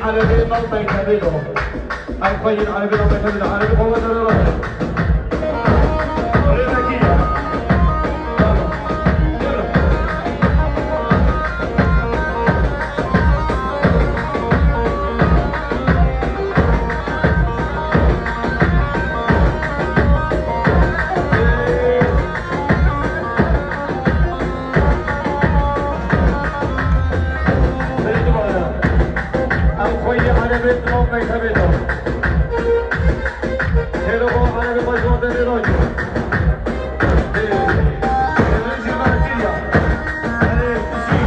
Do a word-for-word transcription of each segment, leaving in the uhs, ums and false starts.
Elebê nal meytebê do. Ev xweyên elebê nal meytebê do. Elebê xwe were re. Rêvekî ye. Ew xweyî erebê di nav mektebê de. Têro bo erebê xwe ji wan derê ragir. Ê, ê, ê, jî merkir ya. Erê, jî.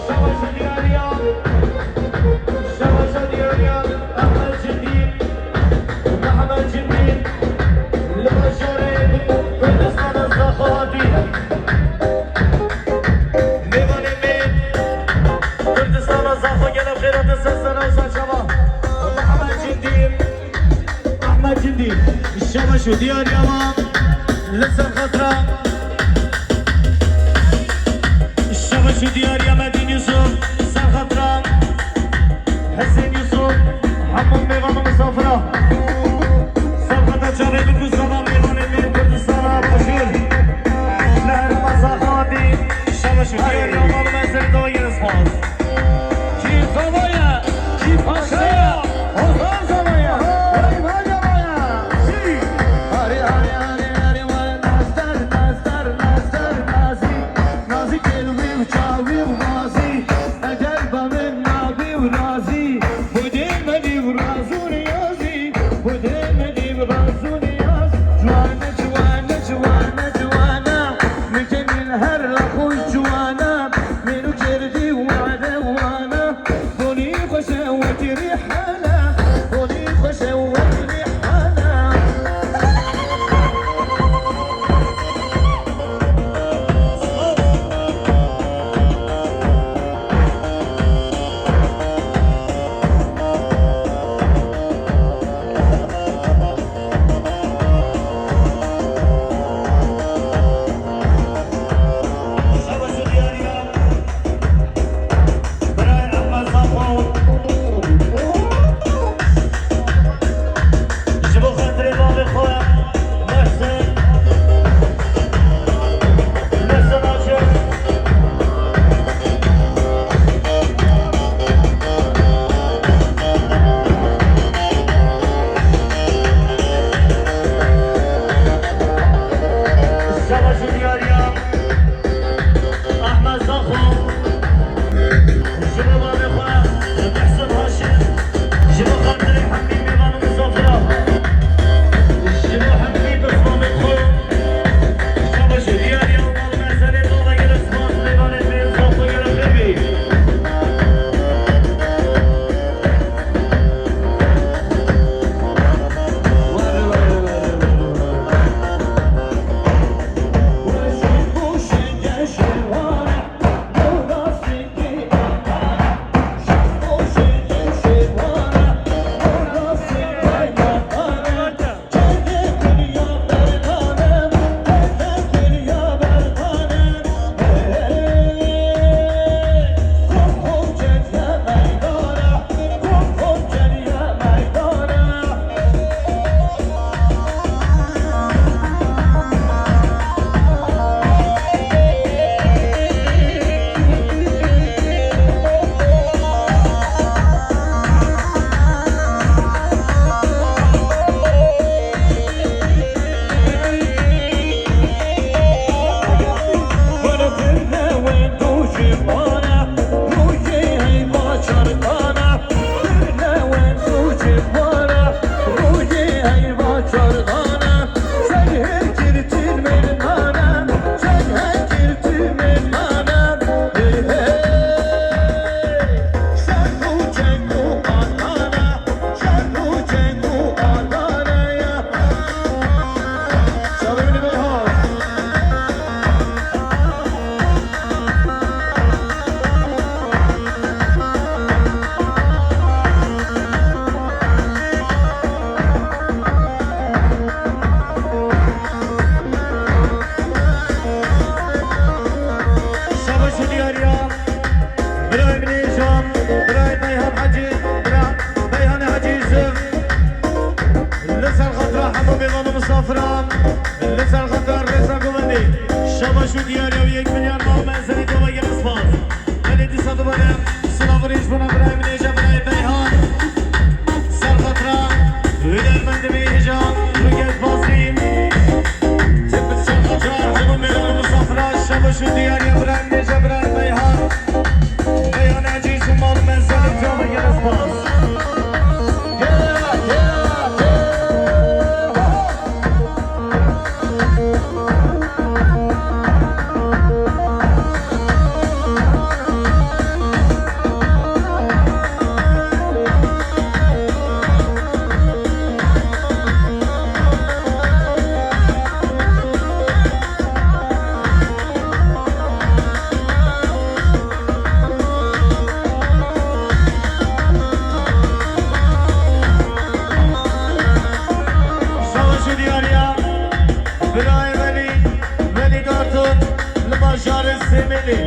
Şevaşa diyariya, şevaşa diyariya, Ehmed Cindî, Mehmed Cindî, li bajarê Kurdistana Zaxo hatî. Mêvanê me, Kurdistana Zaxo, gelek xêr hatin ser sera û ser çava. Mehmed Cindî. Ehmed Cindî, şevaş û diyariya me li ser xatira. Şevaş û diyariya Medîn Yusuf, ser xatira. Hesên Yusuf, hemû mêvan û misafira. Ser xatira çavê min ku sava mêvanê me Kurdistana Başûr. Li herêma Zaxo hatî, şevaş û diyariya me li me serê dawayê spas. Kî zavaya, kî paşaya, Hozan zavaya, Reyhan zavaya. Jî. Arê, arê, arê, arê, were, nazdar, nazdar, nazdar, nazî, nazî kêl wî û çawî û nazî. Eger ba min nabî û razî, bu dê me dî û razû niyazî, bu dê me dî û razû niyaz. Ciwane, ciwane, ciwane, ciwane, min kemîn her la xwe ciwane, min û kerdî wade wane. Bonî xweş e wekî rîhane, bonî xweş e wekî rîhane. Fran, li ser xatir rêza govendê. Şabaş û diyariya wî yek milyar mal mezerê gava gelek spas. Belê dîsa dubare silav û rêz bona birayê min êja birayê Beyhan. Ser xatira hunermendê wî êja Rûket Bazî. Ser xatira hemû mêran û misafira şabaş û diyariya birayê min êja birayê Beyhan. Beyhan Ecî ji mal mezerê gava gelek spas. Şabaş û diyariya birayê Welîd, Welîd Artun li bajarê Sêmêlê.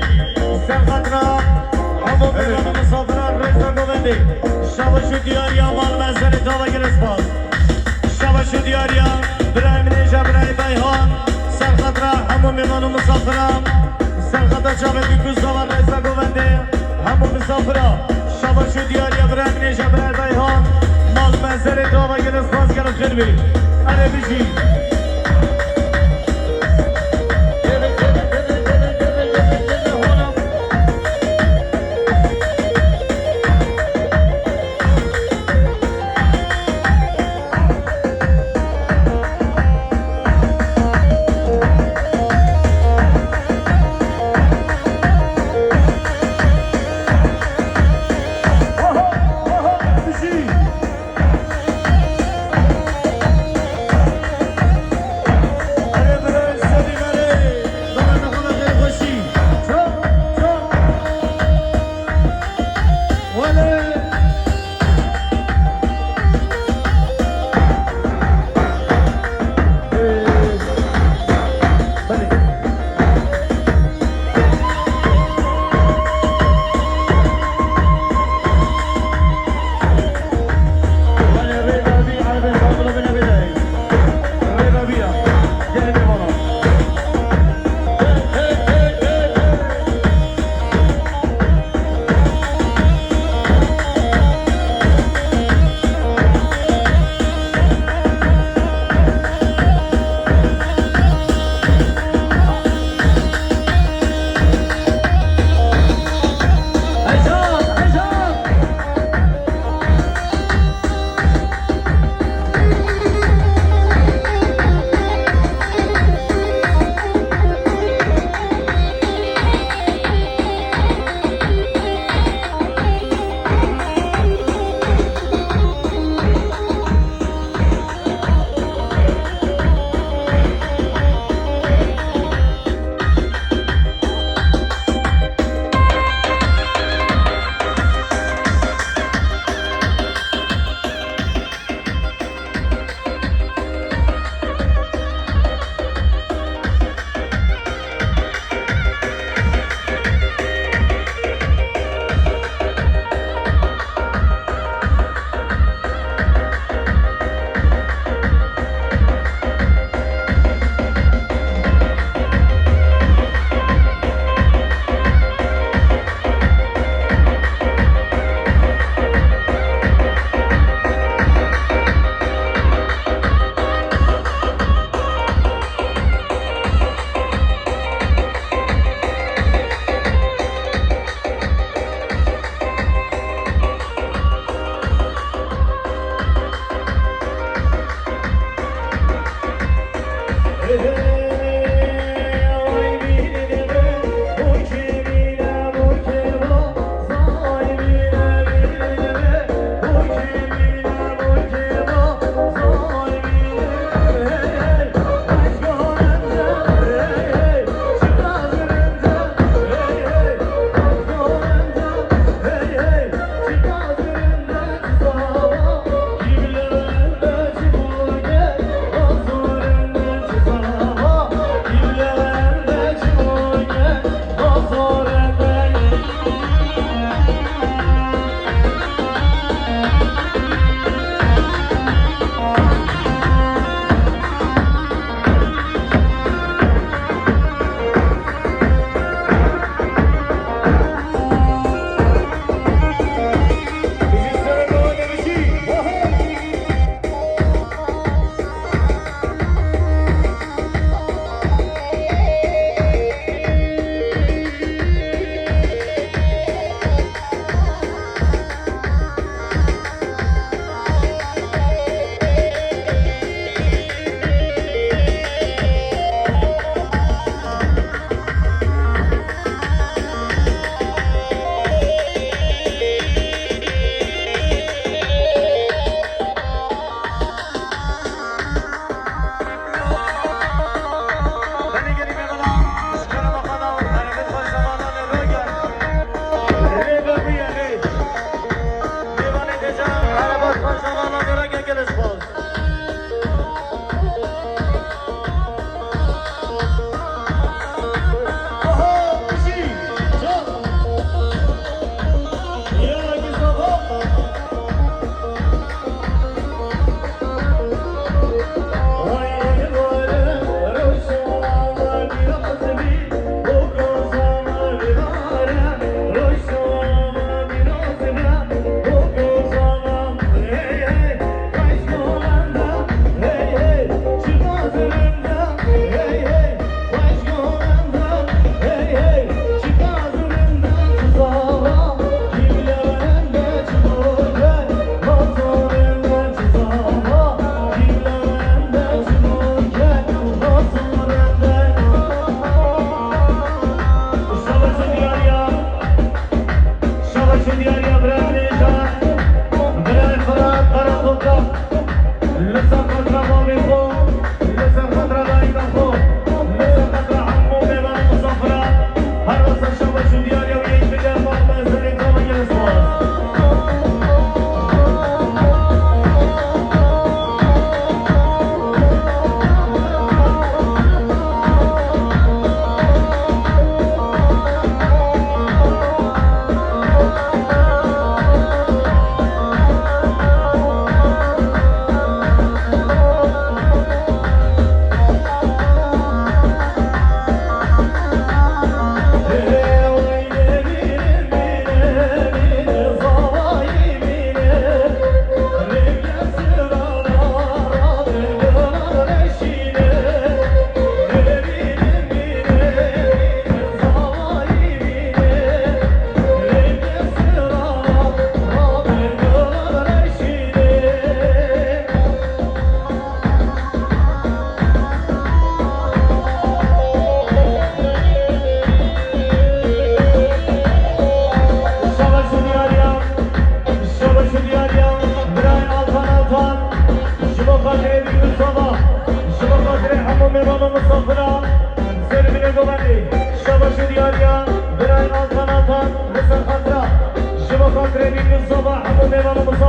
Ser xatira hemû mêvan û misafiran rêza govendê. Şabaş û diyariya mal mezerê gava gelek spas. Şabaş û diyariya birayê min êja birayê Beyhan. Ser xatira hemû mêvan û misafiran. Ser xata çavê dî ku zava rêza govendê. Hemû misafira. Şabaş û diyariya birayê min êja birayê Beyhan. Mal mezerê gava gelek spas, gelek xêr bê. Erê bijî.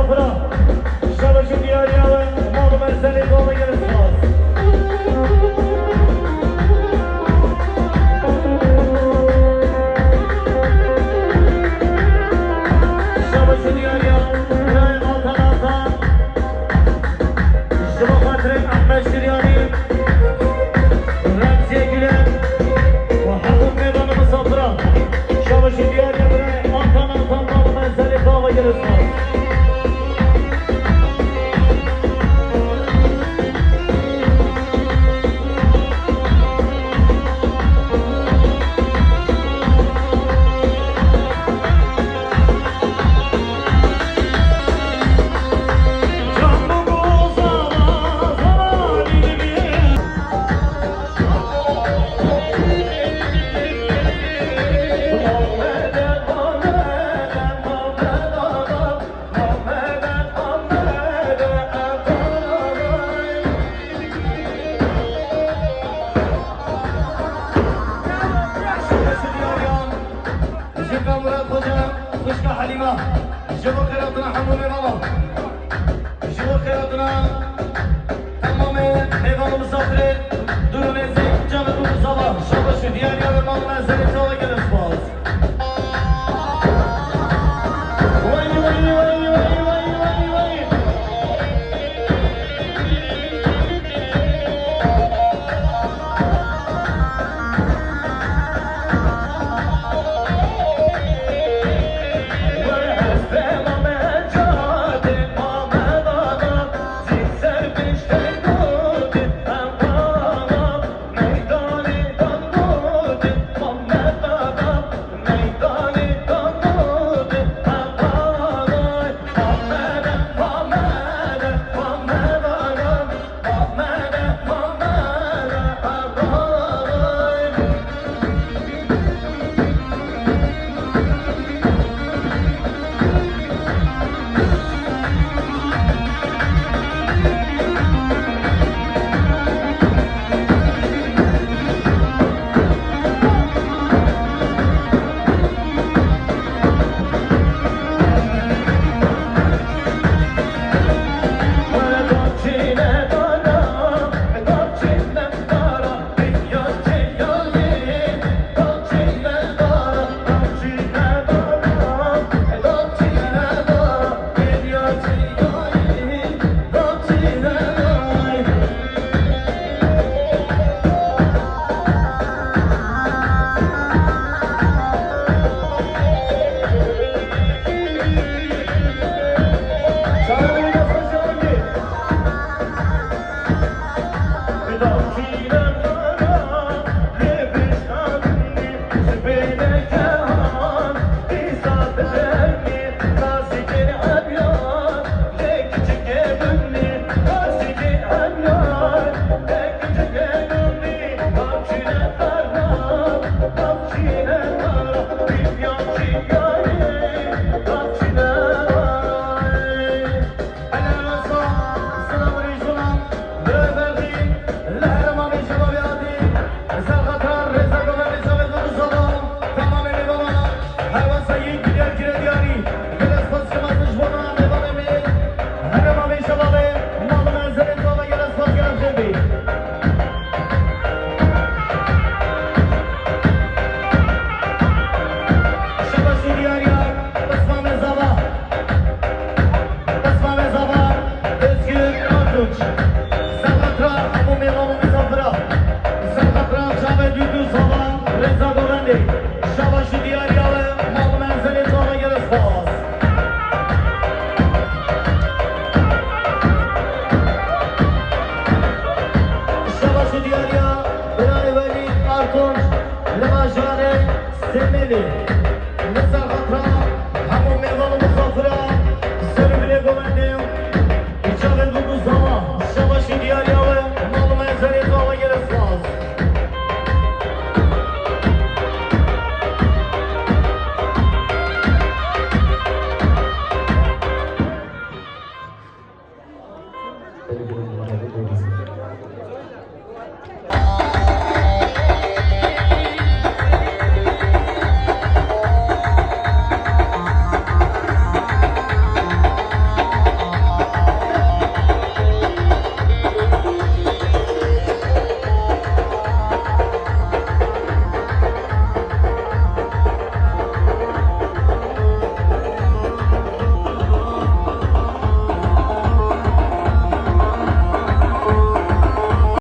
Bira, şabaş û diyariya we, mal û mezelê dawê gelek spas. Şabaş û diyariya, birayê Altan Altan, ji bo xatirê Ehmed Şiryanî, Remziye Güler û hemû mêvan û misafiran. Şabaş û diyariya birayê Altan Altan, mal û mezelê dawê gelek spas. Ji bo Murat Xoca, xwişka Helîma, ji bo xêratina hemû mêvanan, ji bo xêratina temamê mêvan û misafirê dûr û nêzîk, cem û zava, şabaş û diyariya we, mal û mezelê dawê gelek spas. Şabaş û diyariya Osman Mezava. Osman Mezava, Özgür Artunç. Ser xatira hemû mêvan û misafiran. Ser xatira çavê dûr û zava Rêza Govendê. Şabaş û diyariya we, mal û mezelê dawê gelek spas. Şabaş û diyariya birayê Welîd Artunç li bajarê Semêlê. Li ser xatira hemû mêvan û misafiran, ser û binê govendê û çavên dûr û zava, şabaş û diyariya we, mal û mezelê dawê gelek spas.